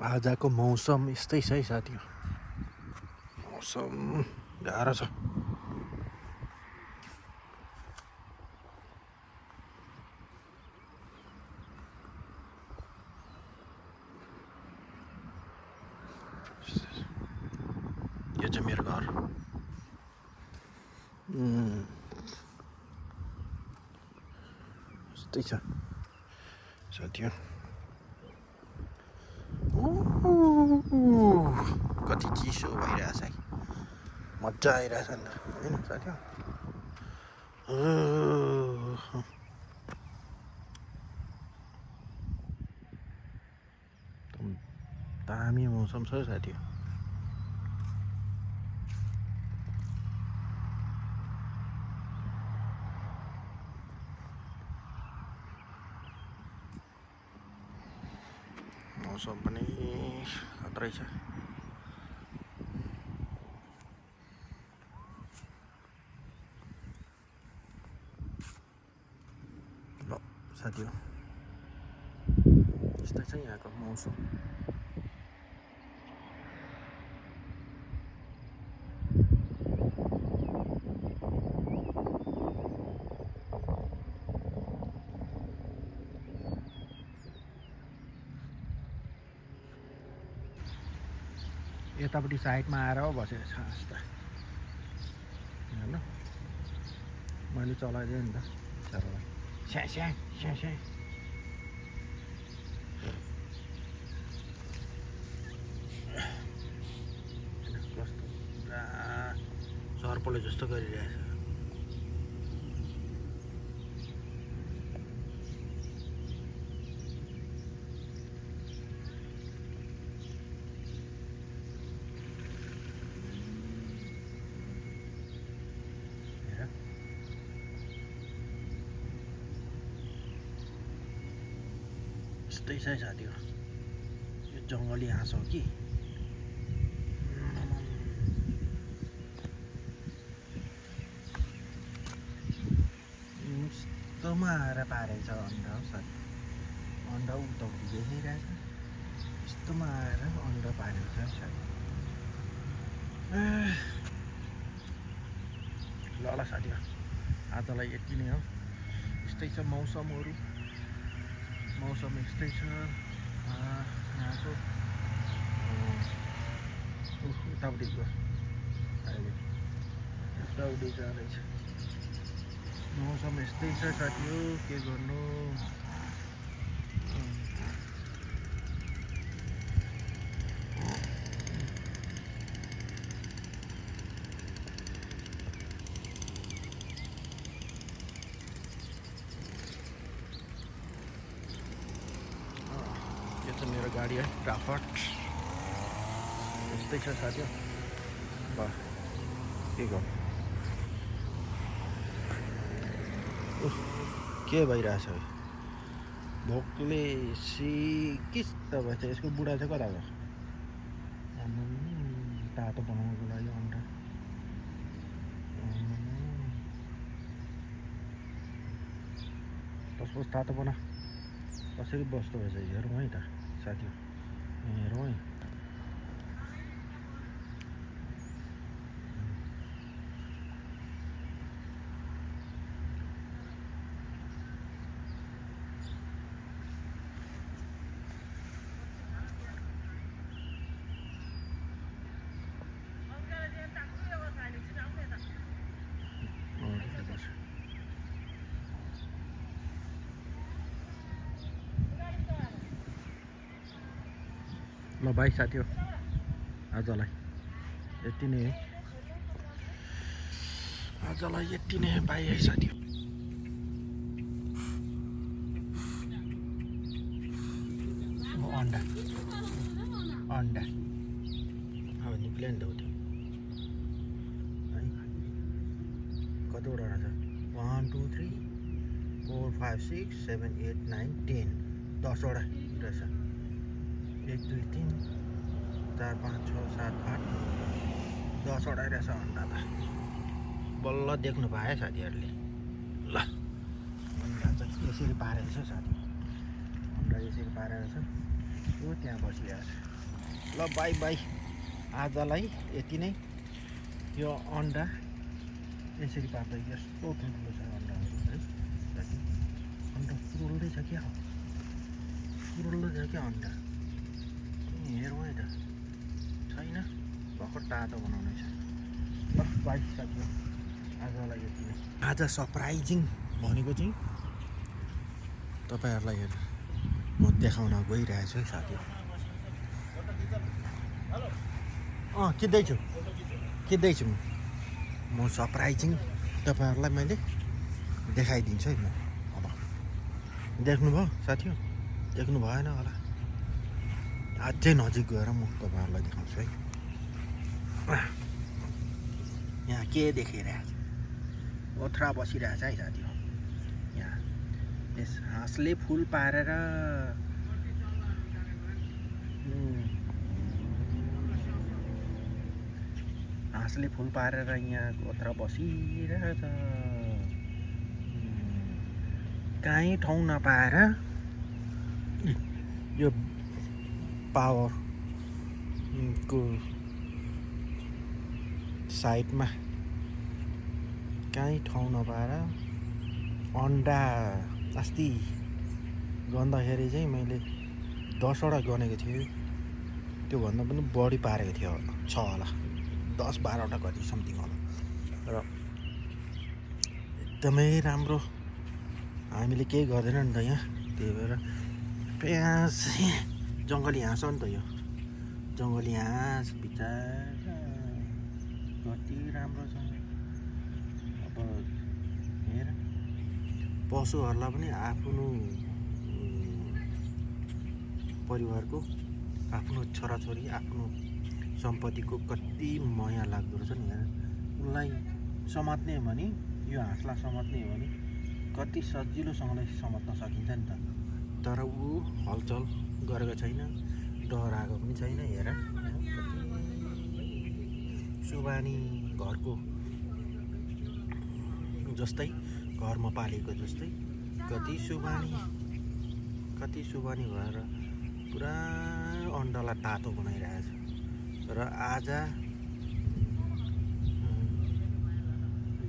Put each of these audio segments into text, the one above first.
आजको मौसम यस्तै छ है साथी। मौसम गाह्रो छ। यो चाहिँ मेरो घर। यस्तै छ साथी। कति चिसो भइरहेछ है, मजा आइरहेछ नि त हैन साथी। दामी मौसम छ साथी। मौसम पनि खतरै छ। ल साथी, यस्तै छ यहाँको मौसम। यतापट्टि साइडमा आएर बसेको छ जस्तो हेर्नु। मैले चलाइदिएँ नि त स्या स्या स्या स्या। कस्तो पुरा सर्पले जस्तो गरिरहेछ। यस्तै छ साथी। यो जङ्गली हाँस हो कि यस्तोमा आएर पारेको छ अन्डा हो साथी। अन्डा उता देखिरहेछ, यस्तोमा आएर अन्डा पारेको छ साथी। ल ल साथी, आजलाई यति नै हो। यस्तै छ मौसमहरू। मौसम यस्तै छ यहाँको। उतापट्टि गयो अहिले, उतापट्टि जाँदैछ। मौसम यस्तै छ साथी हो, के गर्नु। यो चाहिँ मेरो गाडी है, क्राफ्ट। यस्तै छ साथी। ल के गर्नु, के भइरहेछ भोकले सिकिस्त भएछ। यसको बुढा चाहिँ कता गयो? तातो बनाउनुको लागि अन्डा। तसपछि तातो बना कसरी बस्दो रहेछ हेरौँ है त साथी। हेरौँ है। ल बाई साथी हो, आजलाई यति नै है। आजलाई यति नै बाई है साथी। अन्डा अन्डा अब निक्ल्यो नि त उता है। कतिवटा रहेछ? 1 2 3 4 5 6 7 8 9 10 10वटा रहेछ। 1 2 3 4 5 6 7 8 10वटा रहेछ अन्डा त। बल्ल देख्नु पाएँ साथीहरूले। ल अन्डा चाहिँ यसरी पारेको छ साथी। अन्डा यसरी पारेको छ। त्यहाँ बसिरहेको छ। ल बाई बाई आजलाई यति नै यो अन्डा यसरी पार्दा यस्तो ठुल्ठुलो छ अन्डाहरू है साथी अन्डा पुरुल्दै छ क्या पुरुल्दै छ क्या अन्डा हेरौँ है त छैन भर्खर तातो बनाउने छ ल बाई साथी आजलाई यति नै आज सरप्राइजिङ भनेको चाहिँ तपाईँहरूलाई म देखाउन गइरहेको छु है साथी खिच्दैछु म सरप्राइजिङ तपाईँहरूलाई मैले देखाइदिन्छु है म अब देख्नुभयो साथी देख्नु भएन होला अझै नजिक गएर म तपाईँहरूलाई देखाउँछु है यहाँ के देखिरहेछ ओथ्रा बसिरहेछ है साथी यहाँ यस हाँसले फुल पारेर हाँसले फुल पारेर यहाँ ओथ्रा बसिरहेछ काहीँ ठाउँ नपाएर यो पावरको साइडमा काहीँ ठाउँ नपाएर अन्डा अस्ति गन्दाखेरि चाहिँ मैले 10वटा गनेको थिएँ त्योभन्दा पनि बढी पारेको थियो छ होला 10-12वटा कति समथिङ होला र एकदमै राम्रो हामीले केही गर्दैन नि त यहाँ त्यही भएर प्याज जङ्गली हाँस हो नि त यो जङ्गली हाँस बिचरा कति राम्रो छ अब हेर पशुहरूलाई पनि आफ्नो परिवारको आफ्नो छोराछोरी आफ्नो सम्पत्तिको कति माया लाग्दो रहेछ नि यहाँ उसलाई समात्ने हो भने यो हाँसलाई समात्ने हो भने कति सजिलोसँगले समात्न सकिन्छ नि त तर ऊ हलचल गरेको छैन डराएको पनि छैन हेर सुबानी घरको जस्तै घरमा पालेको जस्तै कति सुबानी भएर पुरा अन्डालाई तातो बनाइरहेछ र आज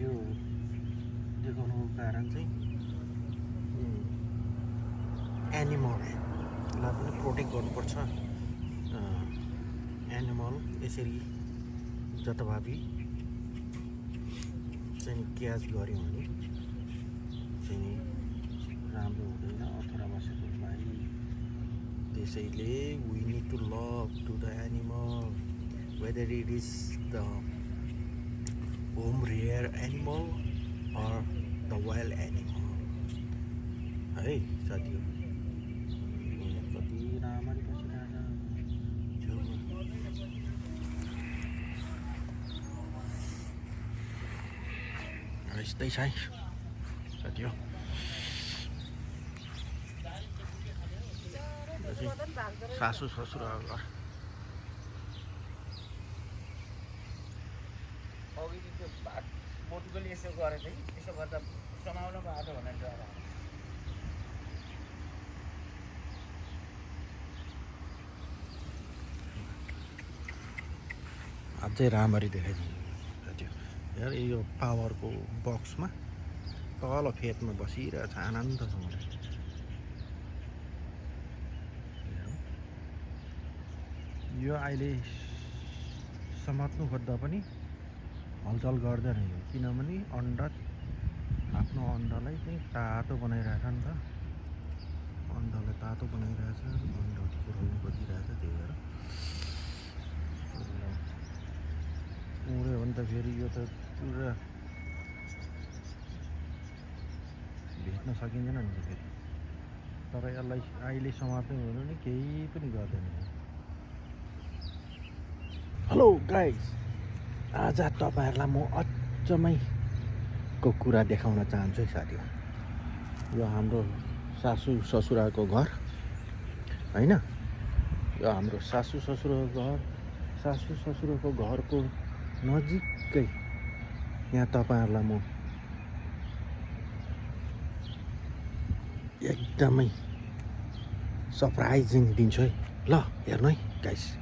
यो देखाउनुको कारण चाहिँ एनिमललाई पनि प्रोटेक्ट गर्नुपर्छ एनिमल यसरी जताभावी चाहिँ क्याच गऱ्यो भने चाहिँ राम्रो हुँदैन अथवा बसेको भाइ त्यसैले we need to love to the animal whether it is the home rear animal or the wild animal है साथी कति राम्ररी बसिरहेछ यस्तै छ है साथी हो सासू ससुराको घर अघि त्यो बोटुकोले यसो गरेको थिएँ यसो गर्दा समाउन बाटो भनेर डर अझै राम्ररी देखाइदिनु साथी यार यो पावरको बक्समा तल फेदमा बसिरहेछ आनन्दसँगले यो अहिले समात्नु खोज्दा पनि हलचल गर्दैन यो किनभने अन्डा आफ्नो अन्डालाई चाहिँ तातो बनाइरहेछ नि त अन्डालाई तातो बनाइरहेछ अन्डा पुऱ्याउनु खोजिरहेछ त्यही भएर उड्यो भने त फेरि यो त पुरा भेट्न सकिँदैन नि त फेरि तर यसलाई अहिले समात्नु हो भने केही पनि गर्दैन हेलो गाइस आज तपाईँहरूलाई म अचम्मैको कुरा देखाउन चाहन्छु है साथी यो हाम्रो सासू ससुराको घर होइन यो हाम्रो सासू ससुराको घरको नजिकै यहाँ तपाईँहरूलाई म एकदमै सरप्राइजिङ दिन्छु है ल हेर्नु है गाइस